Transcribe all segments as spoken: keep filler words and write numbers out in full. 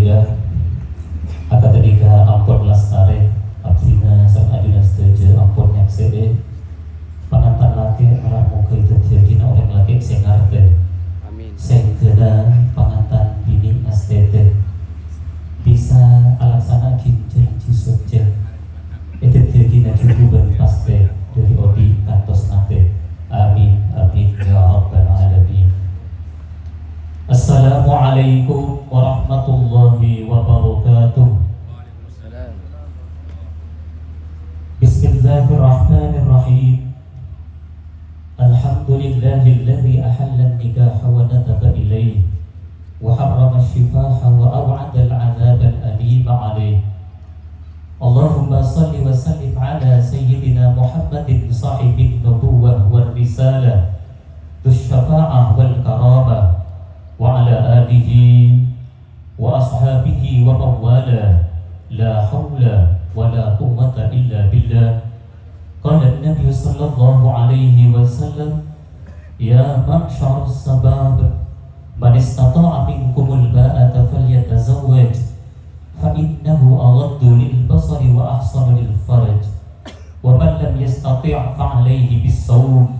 Alhamdulillah, akad nikah ampon lastarè, abdhina sareng ajunan sadhâjâ ampon nyaksè'è. Pangantan lakè' mara moghâ èdhâddhiyâghinah orèng lakè' sè ngartè. Amin. Sèngghâna pangantan binè' ngastètè bisa alaksana'aghi jhânjhi socè. Èdhâddhiyâghinah jhughubhân pastè dhâri odi' kantos matè. Amin, amin, ya rabbal alamin. Assalamualaikum warahmatullahi wabarakatuh. Bismillahirrahmanirrahim. Alhamdulillahilladzi ahallan nikaha wa nadaba ilaih, wa harramasy syifaha wa aw'adal 'adzabal alima alaih. Allahumma shalli wa sallim ala sayyidina Muhammadin shahibin nubuwwah war risalah, dzusy syafa'ah wal karamah, wa ala alihi wa ashabihi wa man walah. La haula wa la quwwata illa billah. Qala an-Nabi sallallahu alaihi wasallam, "Ya ma'syaras shabab, man istata'a minkumul ba'ata falyatazawwaj, fa innahu aghaddu lil basari wa ahsanu lil farj. Wa man lam yastati' fa alaihi bis shaum,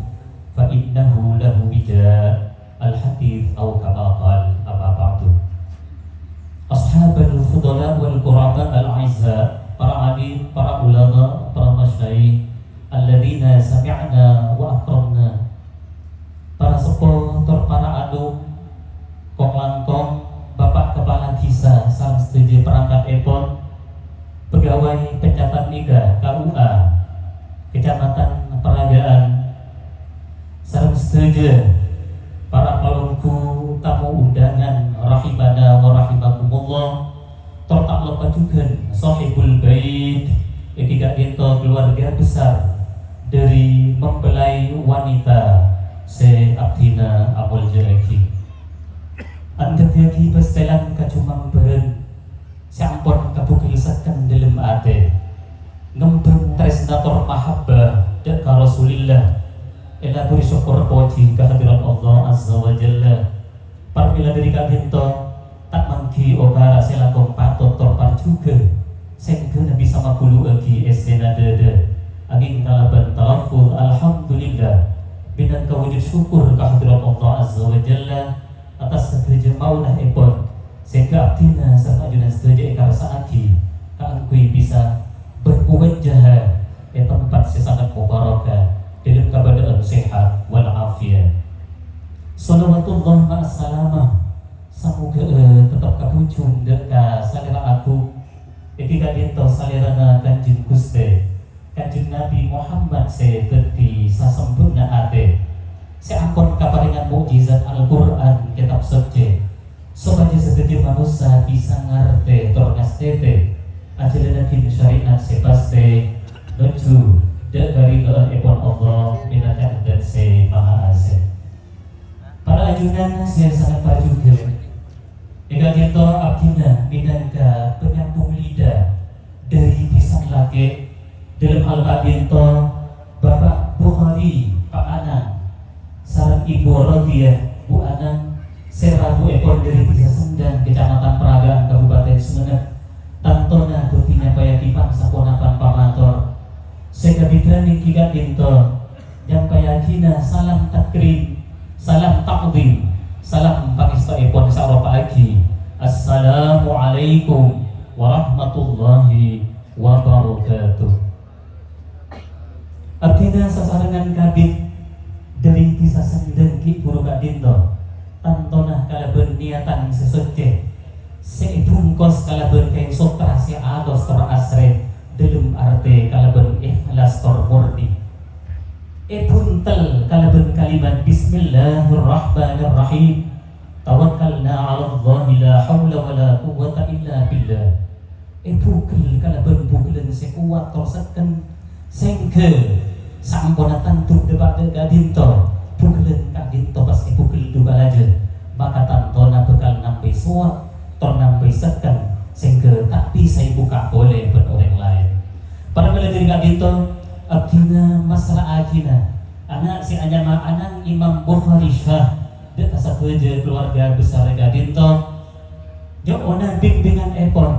fa innahu lahu wija'." Al-Hadits, au kama qal, amma ba'du. Ashabal fudala wal kurama al-a'izza, para alim, para ulama, para masyayikh, alladzina sami'na wa akramna. Para seppo tor para anom, kong-langkong, Bapak Kepala Dhisa sareng sadhâjâ perangkatèpon, pegawai pencatat nika K U A Kecamatan Peragaan, sareng sadhâjâ para palongghu tamu undangan rahimana wa rahimakumullah, tor ta' loppa jhughân Sohibul Bait, èngghi ka'dinto keluarga besar dhâri mempelai wanita sè abdhina amoljâ'aghi. Andhâddhiyâghi pastèlan kajumambhârân sè ampon kabukel sekken dhâlem atè. Ngembhâng trèsna tor mahabbah dâ' ka Rasulillah. Èlaburè sokkor pojhi ka hadirat Allah Azza wa Jalla. Parmèla dhâri ka'dinto, ta' mangghi okara sè langkong patot tor parjhughâ, sèngghâna bisa maghulu'aghi essèna dhâdhâ. Angèng kalabân talaffuz alhamdulillah, mènangka wujud syukur ka hadirat Allah Azza wa Jalla, atas sadhâjâ maunahèpon, sèngghâ abdhina sareng ajunan sadhâjâ èkarsa'aghi kaangghuy bisa bermuwajjaha è tempat sè sanget mubarakah, dhâlem kabâdâ'ân sehat wal afiat. Shalawatullah ma'as salamah, samoghâ'â teptep kabhujung dâ' ka Salèra Agung, èngghi ka'dinto Salèrana Kanjeng Ghustè. Kanjeng Nabi Muhammad sè dhâddhi sasembhâna atè, sè ampon kaparèngan mukjizat Al-Qur'an, Kètab Soccè, sopajâ sadhâjâ manossa bisa ngartè tor ngastètè, ajhâlânnaghi syariat sè pastè, nojjhu dâ' ka ridhâèpon Allah mènangka Dzat sè Maha Asè. Para ajunan sè sanget parjhughâ, è ka'dinto abdhina mènangka penyambung lidah dhâri bhisan lakè' dhâlem al ka'dinto Bapak Bukhari Pa' Anang sareng Ibu Rodiyah Bu' Anang sè rabuèpon dhâri Dhisa Sendang, Kecamatan Peragaan, Kabupaten Sumenep, tantona bhâdhi nyampayaghi pan-saponapan pamator sè kabidhâna èngghi ka'dinto nyampayaghinah salam takrim, salam ta'zim, salam pangèstoèpon sè aropa'aghi, "Assalamualaikum warahmatullahi wabarakatuh." Abdhina sasarengan kabid dhâri Dhisa Sendang ghi' bhuru ka'dinto, tantona kalabân niyatan sè soccè, sè èbungkos kalabân kaèn sotra sè alos tor asrè, dhâlem artè kalabân ikhlas tor murni. Èbuntel kalabân kalimat, "Bismillahirrahmanirrahim. Tawakkalna 'alallahi la haula wa la quwwata illa billah." Èbugel kalabân bugelân sè kowat tor sekken, sèngghâ saamponna tandhuk dâpa' dâ' ka'dinto, bugelân ka'dinto pas èbugel du kalajâ, maka tantona bhâkal nambâi sowat tor nambâi sekken, sèngghâ ta' bisa èbukka' polè bân orèng laèn. Para mèlè dhâri ka'dinto, abdhina massra'aghina ana' sè anyama Anang Imam Bukhari Syah dâ' ka sadhâjâ keluarga besar ka'dinto. Nyo'ona bimbinganèpon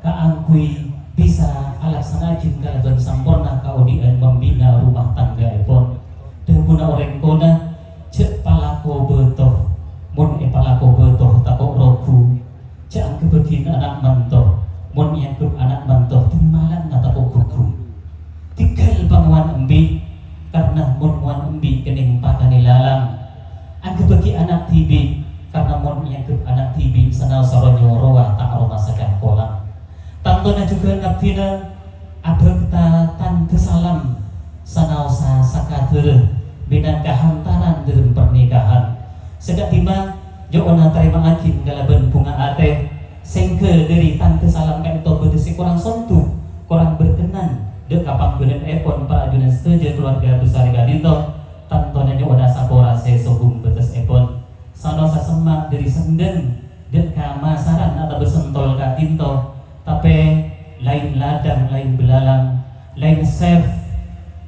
kaangghuy bisa alaksana'aghi kalabân samporna kaodi'ân mambina rumah tanggaèpon. Dhâbuna orèng kona, jhâ' palako bâto. Mon èpalako bâto tako' rogu. Jhâ' angghebbhâghi ana' manto. Mon èanggep ana' manto, dimmalanna tako' ghugghu. Dhigghâl pangowan embi', karna mon ngowan embi' kennèng pakanè lalang. Angghebbhâghi ana' dhibi', karna mon èanggep ana' dhibi' sanaossa ro-nyorowa ta' aromasa cangkolang. Tantona jhughân abdhina abhâkta tandhâ salam sanaossa sakadhârâ mènangka hantaran dhâlem parnikahan. Sakadhimma nyo'ona tarèma'aghi kalabân bhunga atè, sèngghâ dhâri tandhâ salam ka'dinto bâdâ sè korang sondu, korang berkenan, dhâ' ka pangbâlânèpon para ajunan sadhâjâ kalowarga besar ka'dinto, tantona nyo'ona sapora sè sobung bâtessèpon. Sanaossa semma' dhâri sendhâng, dhâ' ka masaran atabâ sentol ka'dinto, tapè laèn ladhâng, laèn belalang, laèn sèf,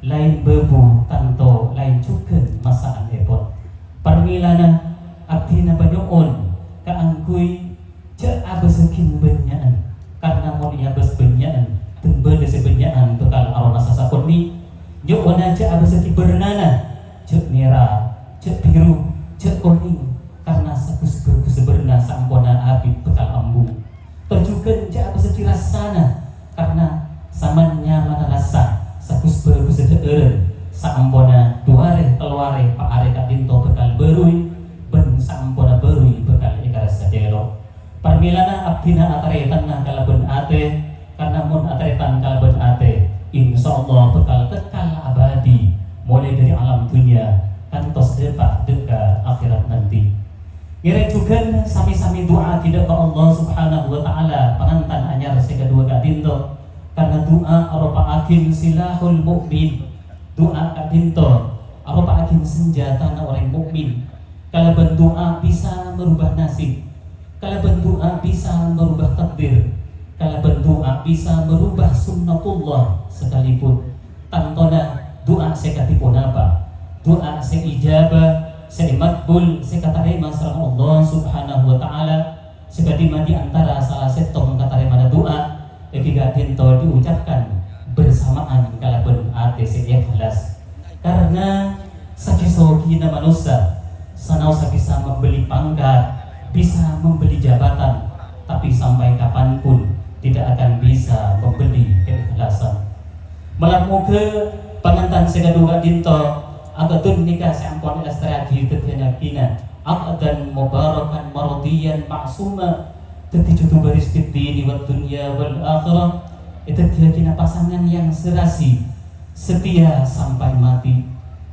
laèn bâbu, tanto laèn jhughân masa'annèpon. Parmèlana, abdhina panyo'on kaangghuy jhâ' abâssaghi bânnya'an, karna mon èabâs bânnya'an, tembhâna sè bânnya'an bhâkal aromasa sakonè'. Nyo'ona jhâ' abâssaghi bârnana, jhâ' mèra, jhâ' bhiru, jhâ' konèng, karna saghus-bhâghussa bârna saamponna abit bhâkal ambu. Tor jhughân jhâ' abâssaghi rassana, karna saman-nyamanna rassa saghus-bhâghussa dhâ'ârân, saamponna du arè, tello arè, pa' arè ka'dinto bhâkal bâruy, bân saamponna bâruy bhâkal èkarassa cèlo'. Parmèlana abdhina atarètanna kalabân atè, karna mon atarètan kalabân atè, insyaallah bhâkal kekal abadi, molaè dhâri alam dhunnya kantos dâpa' dhâ' ka akhèrat nanti. Ngèrèng jhughân sami-sami du'aaghi dhâ' ka Allah Subhanahu wa Ta'ala pangantan anyar sè kaduwâ ka'dinto, karna du'a aropa'aghin silahul mu'min. Du'a ka'dinto aropa'aghin sanjhâtana orèng mu'min. Kalabân du'a bisa merubah nasib. Kalabân du'a bisa merubah takdir. Kalabân du'a bisa merubah sunnatullah sekalipun. Tantona du'a sè kadhi ponapa? Du'a sè ijabah, sè makbul, sè katarèma sareng Allah Subhanahu wa Ta'ala. Sakadhimma di antara sala sèttong katarèmana du'a, èngghi ka'dinto diucapkan bersamaan kalabân atè sè ikhlas. Karna sagi-sogina manossa, sanaossa bisa membeli pangkat, bisa membeli jabatan, tapi sampai kapanpun tidak akan bisa membeli keikhlasan. Malar moghâ pangantan sè kaduwâ ka'dinto, akadun nikah sè ampon èlastarèyaghi dhâddhiyâ nabina, aqdan mubarakan mardhiyan ma'suma, dhâddhi jhudhu baris fid dini wad dunya wal akhirah, èdhâddhiyâghina pasangan yang serasi, setia sampai mati,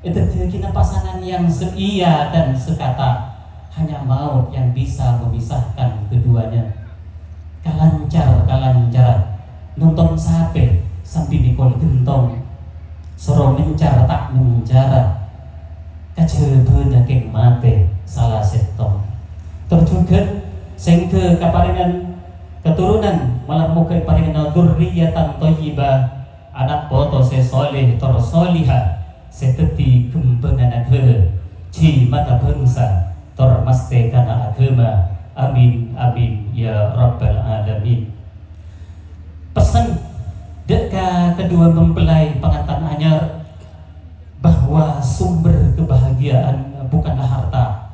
èdhâddhiyâghina pasangan yang seiya dan sekata, hanya maut yang bisa memisahkan keduanya. Kalancar-kalancaran, nonton sapè sambi mèkol ghentong, soro mencar ta' mencara, kajhâbhâna kèng matè sala sèttong. Tor jhughân sèngghâ kaparèngan katoronan, malar moghâ èparèngana dzurriyatan thayyibah, ana' poto sè sholèh tor sholèhah, sè dhâddhi ghembhângnga naghârâ, jhimata bhângsa, tor mastèkana aghâma. Amin, amin, ya rabbal alamin. Pessen dhâ' ka kaduwâ mempelai pangantan anyar, bahwa sumber kebahagiaan bukanlah harta,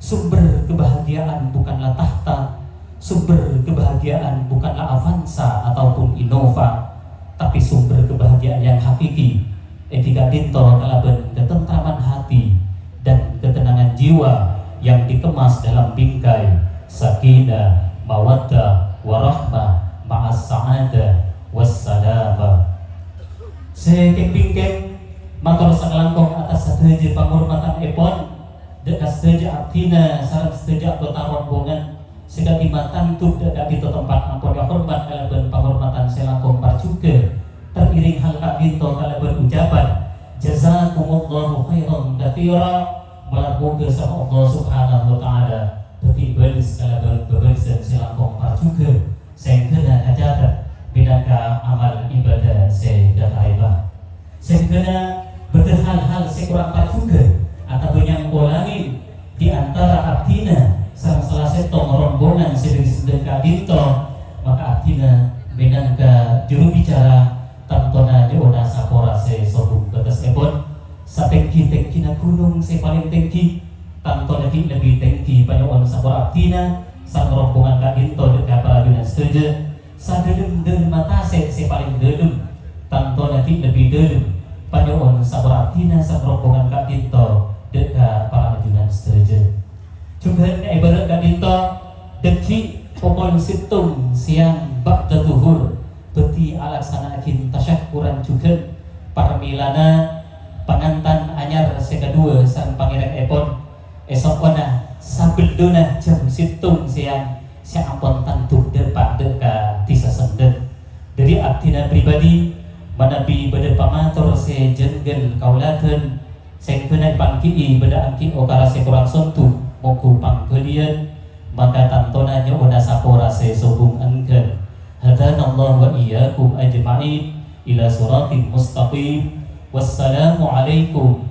sumber kebahagiaan bukanlah tahta, sumber kebahagiaan bukanlah Avanza ataupun Innova, tapi sumber kebahagiaan yang hakiki èngghi ka'dinto kalabân ketentraman hati dan ketenangan jiwa yang dikemas dalam bingkai sakinah, mawaddah, warahmah, ma'as sa'adah, wassalamah. Sè kèng-bingkèng, mator sakalangkong atas sadhâjâ panghormatanèpon dhâ' ka sadhâjâ abdhina sareng sadhâjâ anggota rombongan sè kadhi matantu dhâ' ka'dinto tempat ampon èhormat kalabân panghormatan sè langkong parjhughâ, teriring hal ka'dinto kalabân ucapan, "Jazakumullahu khairan katsira." Malar moghâ sareng Allah Subhanahu wa Ta'ala bhâdhi bâles kalabân bâbâlesan sè langkong parjhughâ. Sèngghâna kacatet mènangka amal ibadah sè katarèma. Sèngghâna bâdâ hal-hal sè korang parjhughâ atabâ nyangkolangè di antara abdhina sareng sala sèttong rombongan sè dhâri Dâ' ka'dinto, maka abdhina mènangka juru bicara, tantona nyo'ona sapora sè sobung bâtessèpon. Satèngghi-tèngghina ghunong sè palèng tèngghi, tantona ghi' lebbi tèngghi panyo'on sapora abdhina, sareng rombongan ka'dinto dâ' ka para ajunan sadhâjâ. Sadâlem-dâlemma tasè' sè palèng dâlem, tantona ghi' lebbi dâlem, panyo'on sapora abdhina sareng rombongan ka'dinto dâ' ka para ajunan sadhâjâ. Jhughân èbârât ka'dinto, dâggi' pokol sèttong sèyang ba'da dhuhur, bhâdhi alaksana'aghi tasyakkuran jhughân parmèlana pangantan anyar sè kaduwâ sareng pangèrèngngèpon, èso'ona sabellunna jam sèttong sèyang sè ampon tanto dâpa' dâ' ka Dhisa Sendek. Dâri abdhina pribadi, manabi bâdâ pamator sè jhânggâl kaulâ dhân, sèngghâna èpangghi'i bâdâ angghi' okara sè korang sondu, mongghu pangbâliyân, maka tantona nyo'ona sapora sè sobung èngghâl. Hadanallahu wa iyyakum ajma'in ila siratin mustaqim. Wassalamualaikum